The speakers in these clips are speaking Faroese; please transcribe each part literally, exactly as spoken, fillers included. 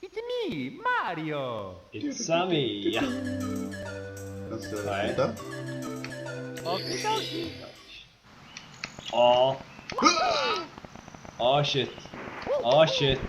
It's me, Mario. It's me, ja. Kanst tú Nei. flyta? Okie dokie. Á. Á, shit. Á, shit.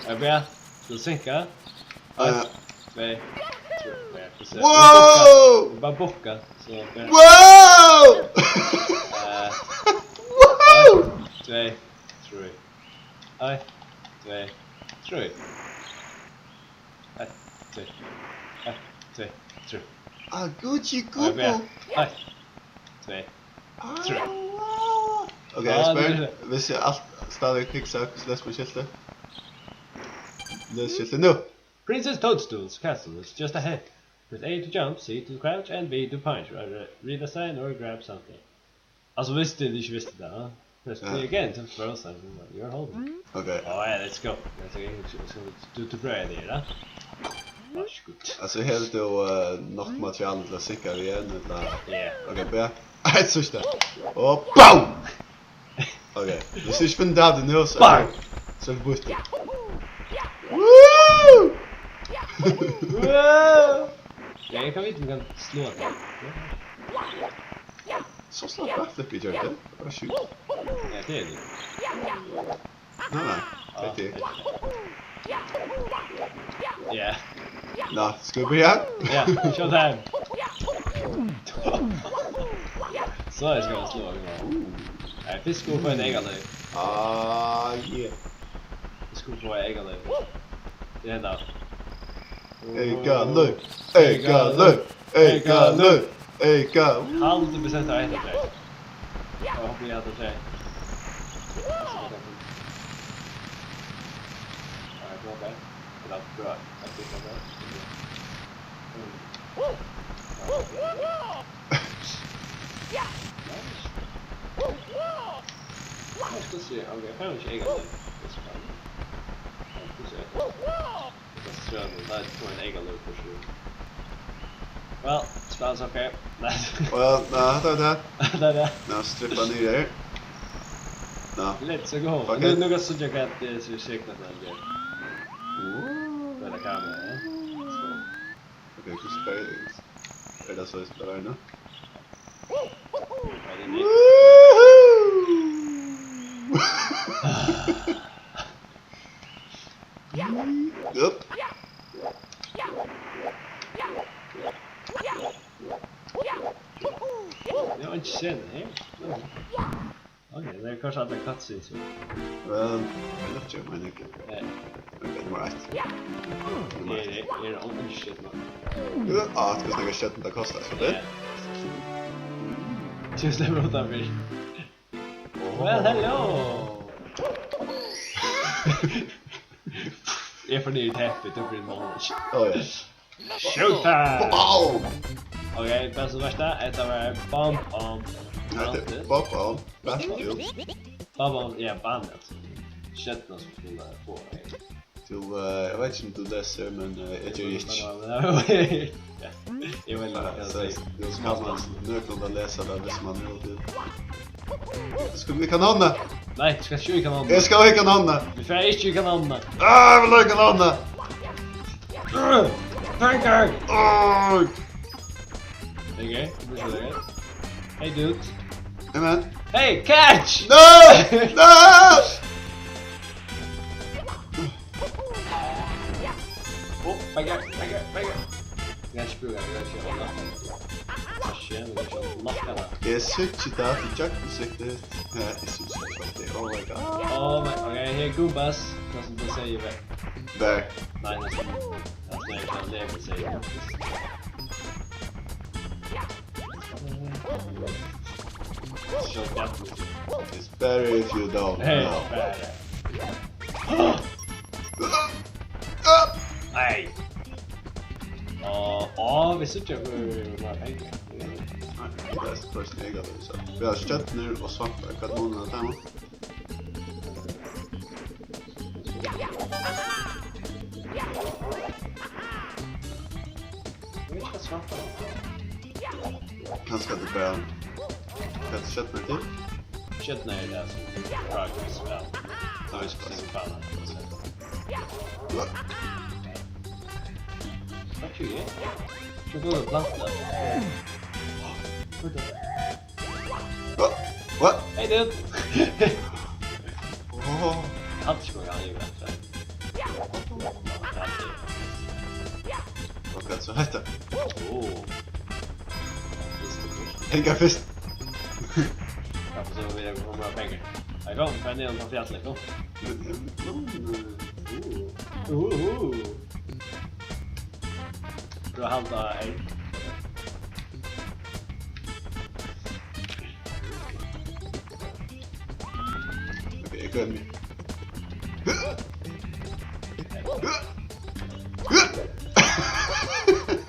Er bra. Skal du synka? Ah, ja. Tvei. Trý. Nei, fyrst. Wow! Bara bukka. So, bara. Wow! Eh, Wow! Tvei. Trý. Eitt. Tvei. Trý. Eitt. Tvei. Eitt. Tvei. Trý. Ah, Gucci Nei, bra. Gucci. Eitt. Tvei. Trý. Ah, ok, Ah, spyr. det er Hvis jeg alt stadig fikser, hvordan leser man skiltet? Les skiltet nå. Princess Toadstool's castle is just ahead. Press A to jump, C to crouch, and B to punch. Or, uh, read a sign or grab something. Altså, hvis du ikke visste det, da. Press B Ja. Again to throw something at your home. Ok. Åh, ja, let's go. Let's go. Let's go. Du, du prøver det, da. Vær så god. Altså, har du uh, nok materiale til at sikre det igjen, eller? Ja. Ok, bra. Eit sista. Og BAM! Ok, hvis du ikke finner det av det nå, så er Bang! det, så er det borte. Wow! Ja, jeg kan vite om vi kan slå det. Så snart backflip i gjør det. Det var sjukt. Ja, det er det. Nei, nei. Det er det. Ja. Nå, skal vi begynne? Ja, showtime. Så jeg skal slå. Ja, fisk skulle få en egen løp. Ah, yeah. Fisk skulle få en egen løp. Det er da. Egen løp. Egen løp. Egen løp. Egen. Halv prosent av en løp. Jeg håper jeg hadde tre. Nei, det var feil. Eller bra. Jeg fikk den der. Hva skal jeg si? Ok, jeg kan jo ikke egen løp. Det er spennende. Ja, skal vi se. Det er strøm, det er på en egen løp, for så vidt. Well, spennende, ok. Nei. Well, nei, hatt er det. Det er det. Nå, strippa ned her. Nå. Let's go. Fuck Nu, it. nu kan jeg sikkert at det er så sikkert at det er. Wow. Eller kamera, ja. Ok, hvordan spiller jeg? Er det så jeg spiller her nå? Ja, det er det. Woohoo! Upp. Det var ikke scenen her. Ok, det er kanskje alle cutscenes. Well, I left you, my neck. Ja. Ok, nummer ett. Det er, det er ordentlig shit, man. Ja, ah, skal snakke skjøtten, det koster, skal det? Ja. Just det, bro, der blir. Well, hello. Jeg er fornøyd happy, det blir mål. Åh, ja. Showtime! Wow! Ok, best og versta, dette var Bomb on. Nei, det er Bob on. Battlefield. Bomb on, ja, Bomb, altså. Skjøtten som skulle få, eh, Du, eh, jeg vet ikke om du leser, men eh, jeg gjør ikke. Ja. Jeg vil Ja, ikke så si. det skal man nøklende lese det hvis man er ute. Skal vi kanonene? Nei, du skal ikke i kanonen. Jeg skal i kanonene! Du får ikke i kanonen. Ah, jeg vil ha kanonene! Tanker! Åh! Det er gøy. Det blir så gøy. Hey, dude. Hey, man. Hey, catch! No! No! Oh, back up, back up, back up. Jeg skal ikke bruke det, jeg skal ikke holde. Hva skjer? Jeg skal ikke holde nakken her. Jeg synes ikke det er til Jack-musikk, det. Ja, jeg synes ikke det. Oh my god. Oh my, ok, her er Goombas. Hva som du sier, vel? Der. Nei, nesten. Nesten er ikke han lever, sier jeg. Show that. It's better if you don't Hey, know. bad. Ah! Nei. Åh, åh, vi sitter på våre penger. Nei, det er først jeg hadde sagt. Vi har skjøtner og svamper. Hva er det noen av dem? Jeg vet ikke hva svamper er. Kanskje at det bare... Hva er det skjøtner til? Skjøtner er det som Progress, ja. Da er vi ikke på samme bane. Hva? So go to planta. What? What? Hey, dude. Oh. Hann skal ha í venstre. Okay, so hetta. Oh. Hanga fyrst. Ja, så vil jeg komme med penger. Jeg kom, kan jeg få fjattle, kom. Men, men, men, Uh, uh. Du har halvt av egg. Okay, eg gleymdi.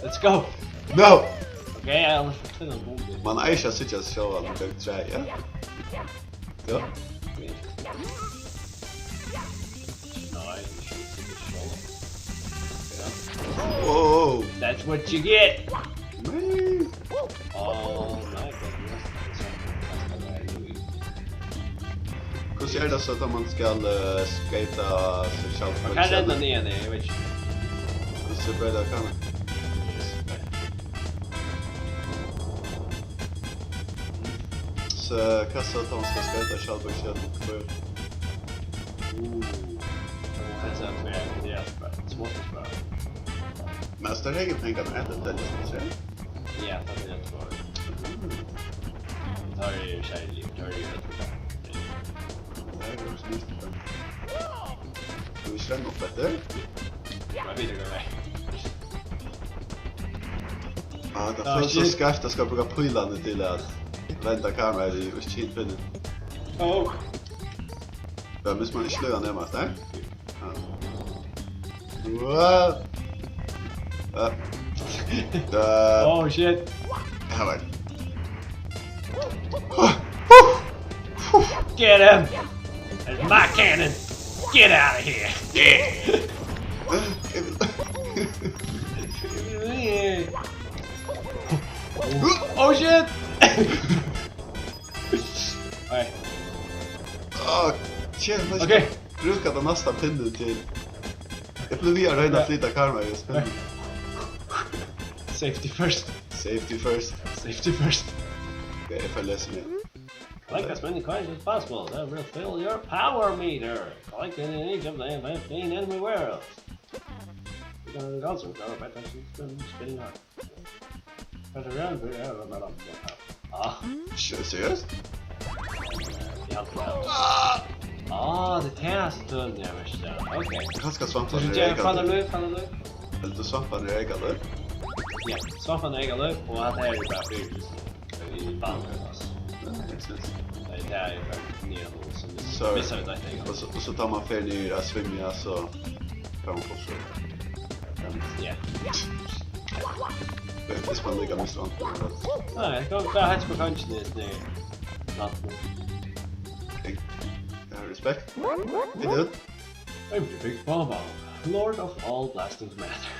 Let's go. No! Okay, ja, men det er en bombe. Man eigur ikki at síggja seg sjálvan gjøgnum træið, ja? Ja. Nei, det er ikke så. Wow! That's what you get. Nei. Oh, nei, det er Hvussu er tað so, tá man skal uh, skeyta seg sjálv? Man kann renna niðan, eg veit ikki. Hvussu ber tað kann? So, hvat so, tá man skal skeyta sjálv? Hvør? Uh, hetta er tvær, ja, bara smátt og spara. Men tað er ikki pengar, men tað er tað, tað er. Ja, tað er tvær. Tað er kjærlig, tað er øll. Tað er jo snýst um. Skal vit slenna upp eftir? Hvat veit eg hvat er? Ah, tað følist so skeivt at skal brúka pílarnar til at venda kameraið við og ikki hitt pinnin. Oh. Ja, hvis man ikki løyver nærmast, nei? Ja. Wow. Ja. Ja. Oh shit. Her var det. Get him! It's my cannon! Get out of here! Oh shit! Hey. Ah, tjena, Okay. Brúka tað næsta pinnin til. Eg blívi við at royna at flyta karma í spinninum. Safety first. Safety first. Safety first. Okay, eg fari at lesa meg. Collect as many coins as possible. That will fill your power meter. Collect in each of the fifteen enemy worlds. You can also recover by touching spin, spinning hard. But around here, I don't know. Ah, Sj-, seriøst? Ja, ja. Ah, det er tað, ja, veist du. Okay. Kanska So svamparnir you eru get further eykalív. Live, further Live. Heldur svamparnir eru eykalív? Ja, svamparnir eru eykalív, og at her er bara fyrst. Í banken, altså. Ja, makes sense. Det er jo bare nye noe som vi So, missar ut etter en og gang. so, og so tá man fer niður at svimja, so fær man fosfor. Ja. Hvis man ligger med strand. Nei, jeg kan bare hetse på kanten i sted. Natten. Jeg har respekt. Idiot. I'm the big Baba, lord of all blasted matter.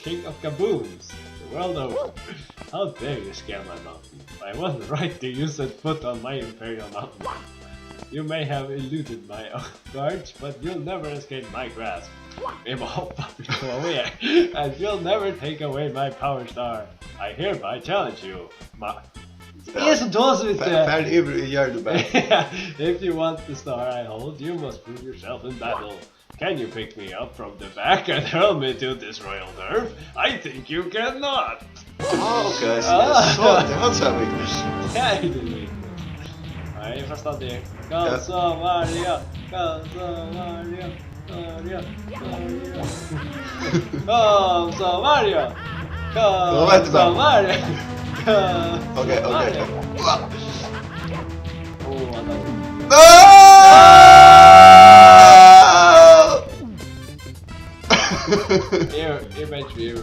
King of kabooms, the world over. How dare you scare my mountain? I wasn't right to use that foot on my imperial mountain. You may have eluded my guards, but you'll never escape my grasp. Eg má hoppa frá her, and you'll never take away my power star. I hereby challenge you. My... Eg eri so tosin við Far, teg. Far yvir í jørðini bara. If you want the star I hold, you must prove yourself in battle. Can you pick me up from the back and hurl me to this royal turf? I think you cannot. Ah, ok, so, so, tað er hann sum er viktigast. Hva er det nu? Nei, jeg forstår det. Kom så, Mario. Kom så, Mario. Mario. Mario. Kom så, Mario. Kom Nå vet du så, hva. Mario. Kom Ok, så, ok, Mario. ok. Åh, han har... No! Jeg, jeg mente vi er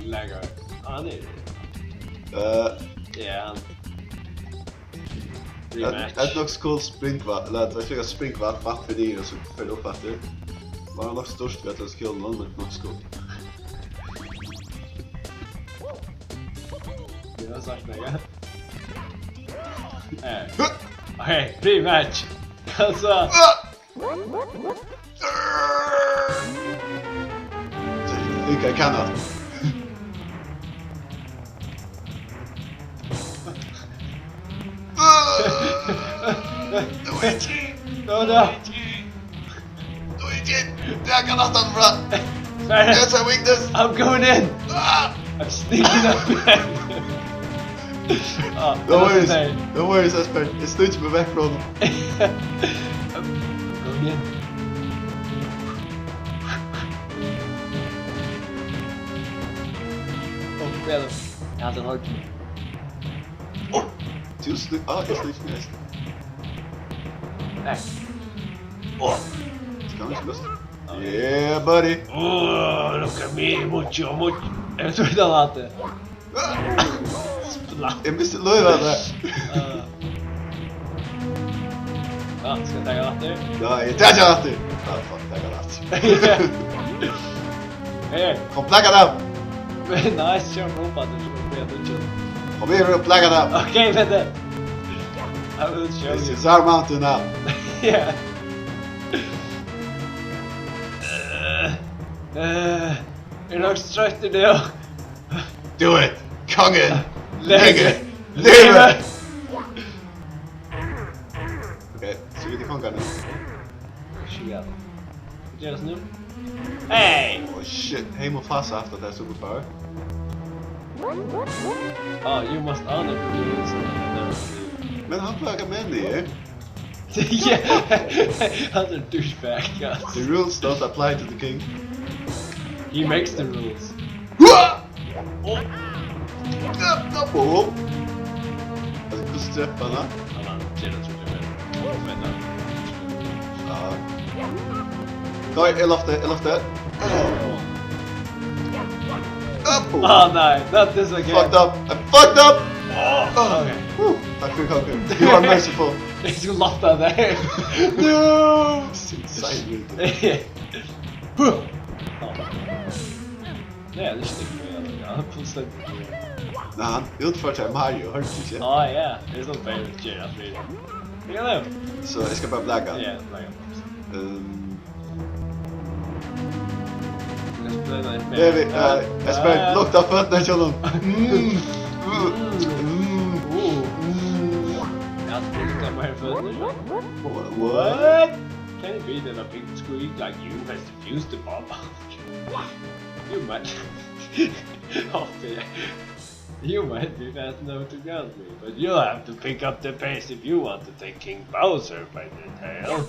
lenger. Han er... Eh, Ja, han... That, that looks cool, springvatn, ella tað er springvatn, vatn fer niður og so fer upp aftur. Var nokk størst við øllum skjólunum, men nokk cool. Det har sagt meg, ja. Eh. Ok, rematch. Altså... Think I cannot. No, no. Luigi, taka hann aftan frá. Sorry. That's a weakness. I'm going in. Ah! I'm sneaking up behind him. Oh, no worries. No worries, Espen. Eg sníki meg vekk frá honum. I'm going in. Oh, well. Eg haldi, hann hoyrdi meg. Tú snu-, ah, eg sníki meg eisini. Nei. Skal hann ikki løsna? Yeah, buddy. Oh, look at me, mucho, mucho. Eg trúði, hann hevði. Splat. Eg misti lívið av tað. Ah. Ja, skal eg taka hann aftur? Ja, eg taki hann aftur. Ah, fuck, taka hann aftur. Hey. Kom, plakka tað. Nice jump, Robert. Kom her, plakka tað. Okay, vent. I will show you. This is our mountain now. Yeah. Eh, eh, eg eri nokk so troyttur nú. Do it. Kongen. Lenge. Lenge. Leve. Okay, so vit eru kongar nú. Ikki væl. Hvat ger hann nú? Hey! Oh shit, hey, Mufasa haft tað superpower. Oh, you must honor the rules. Men hann plagdi at mena, eh? Yeah. Hann er douchebag, ja. The rules don't apply to the king. He makes the rules. Hua! Oh. Ja, ja, boom. Altso, hvussu drepur hann hann? Hann, hann ger tað, trúgvi eg. Vent, ja. Nei, eg lofti, eg lofti. Up. Oh, nei, not this again. Fucked up. I'm fucked up. Oh, okay. Whew. Takk fyri, kongur. You are merciful. Eg skuldi loftað tað. No! Silent. Huh. Nei, tað er ikki tað, ja, fullstendig. Nei, hann útfordrar Mario, hoyrdi tú ikki? Á, ja, tað er sovorðið, tað ger hann fyri. Ja, tað. So, eg skal bara blaka. Ja, blaka. Ehm. Eg skal blaka eitt meira. David, eh, eg spurdi, lukta føtuna hjá honum. Mm. Mm. Mm. Ja, lukta meira føtuna hjá honum. What? What? Can it be that a big squeak like you has defused the bomb? You might. Oh, yeah. You might be fast enough to ground me, but you'll have to pick up the pace if you want to take King Bowser by the tail.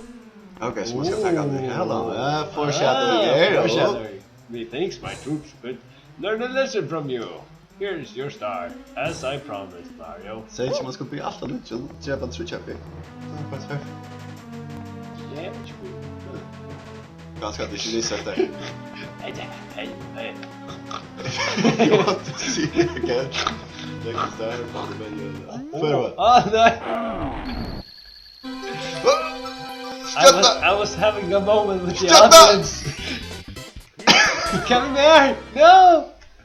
Okay, so man skal taka hann í halan. Ja, foreshadowing her, ja. Foreshadowing. Methinks my troops could learn a lesson from you. Here is your star, as I promised, Mario. Segði ikki, man skal biðja alt av nýggjum, drepa hann tríggjar ferð. So er faktiskt perfekt. Yeah, which we. Kanska at ikki lýsa eftir. Hey, hey, hey. You want to see me again? Next time, on the menu. Farewell. Oh, nei. I was, I was having a moment with the audience. Come here! No!